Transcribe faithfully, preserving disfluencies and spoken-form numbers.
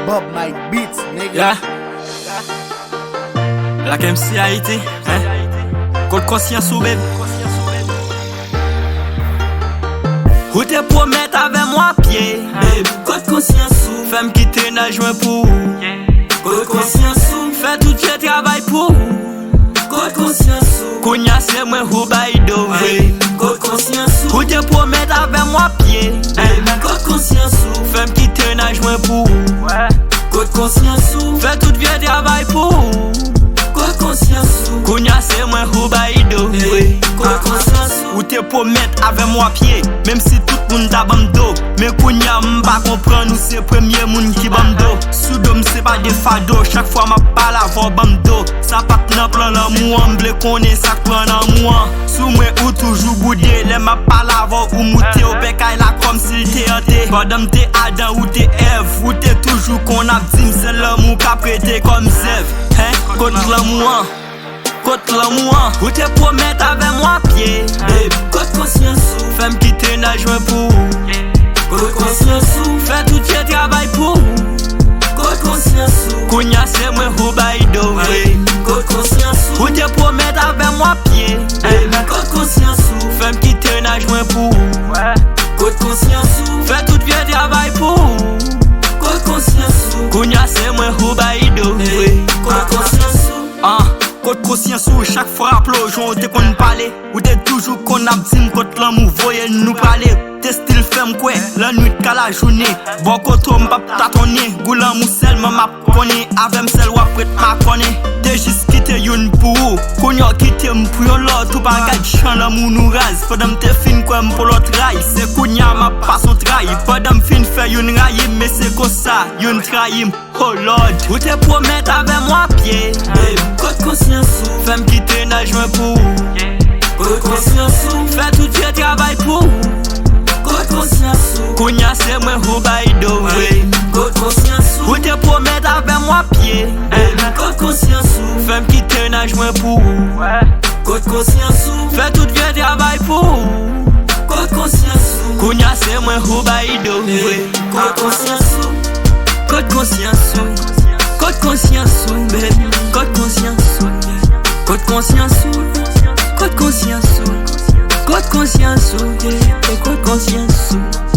Bob Mike Beats, nigga. Yeah. Black M C Haiti, hein? Kot konsyans ou, babe? Ou te pwomèt avè m w ap ye, babe. Kot konsyans ou? Fè m kite nan jwen pou ou. Kot konsyans ou? Fè tout vye travay pou ou. Kot konsyans ou? Kounya se mwen ou bay do vre. Kot konsyans ou? Ou te pwomèt avè m w ap ye. Baby, kot konsyans ou? Fè m kite nan jwen pou ou. Kot konsyans ou? Fè tout vye travay pou ou. Kot konsyans ou? Kounya se mwen ou bay do vre. Kot konsyans ou? Ou te pwomèt avè m w ap ye, menm si tout moun ta ban m do. Men kounya m pa konprann, ou se premye moun ki ban m do. Sou do m se pa de fado, chak fwa m ap pale avè w ban m do. Sa pa t nan plan lanmou an, m vle konnen sa k pran lanmou an. Sou mwen ou toujou boude, lè m ap pale avè w ou moute, ou pè kay la kòmsi l te ante. Pandan m te Adan ou te Èv, ou te toujou konn ap di m se lanmou k ap rete kòm zèv. Hen, kot lanmou an? Kot lanmou an? Ou te pwomèt avè m w ap ye. Baby, kot konsyans ou? Fè m kite nan jwen pou ou. Kot konsyans ou? Fè tout vye travay pou ou. Kot konsyans ou? Kounya se mwen ou bay do vre. Kot konsyans ou? Ou te pwomèt avè m w ap ye. Baby, kot konsyans ou? Fè m kite nan jwen pou ou. Kot konsyans ou? Fè tout vye travay pou ou. Kot konsyans ou? Kounya se mwen ou bay do vre. Kot konsyans ou? Ah, kot konsyans ou? Chak fwa raple w jan w te konn pale, ou te toujou konn ap di m kot lanmou voye nou prale. Te still fè m kwè lannwit ka lajounen. Bò kote w m p ap tatonnen, gou lanmou sèlman m ap konnen. Avè m sèl w ap ret makonnen. Te jis kite youn pou ou, kounya w kite m pou yon lòt. Ou pa gad jan lanmou nou raz. Pandan m te fin kwè m pou lòt ray, se kounya m ap pase yon tray. Pandan m fin fè youn rayi m, men se konsa youn trayi m. Oh Lord, ou te pwomèt avè m w ap ye. Baby, kot konsyans ou? Fè m kite nan jwen pou ou. Kot konsyans ou? Fè tout vye travay pou ou. Kot konsyans ou? Kounya se mwen ou bay do vre. Kot konsyans ou? Ou te pwomèt avè m w ap ye. Baby, kot konsyans ou? Fè m kite nan jwen pou ou. Kot konsyans ou? Fè tout vye travay pou ou. Kot konsyans ou? Kounya se mwen ou bay do vre. Kot konsyans ou? Kot konsyans ou? Kot konsyans ou, baby? Kot konsyans ou? Kot konsyans ou? Kot konsyans ou? Kot konsyans ou, yeah. E kot konsyans ou?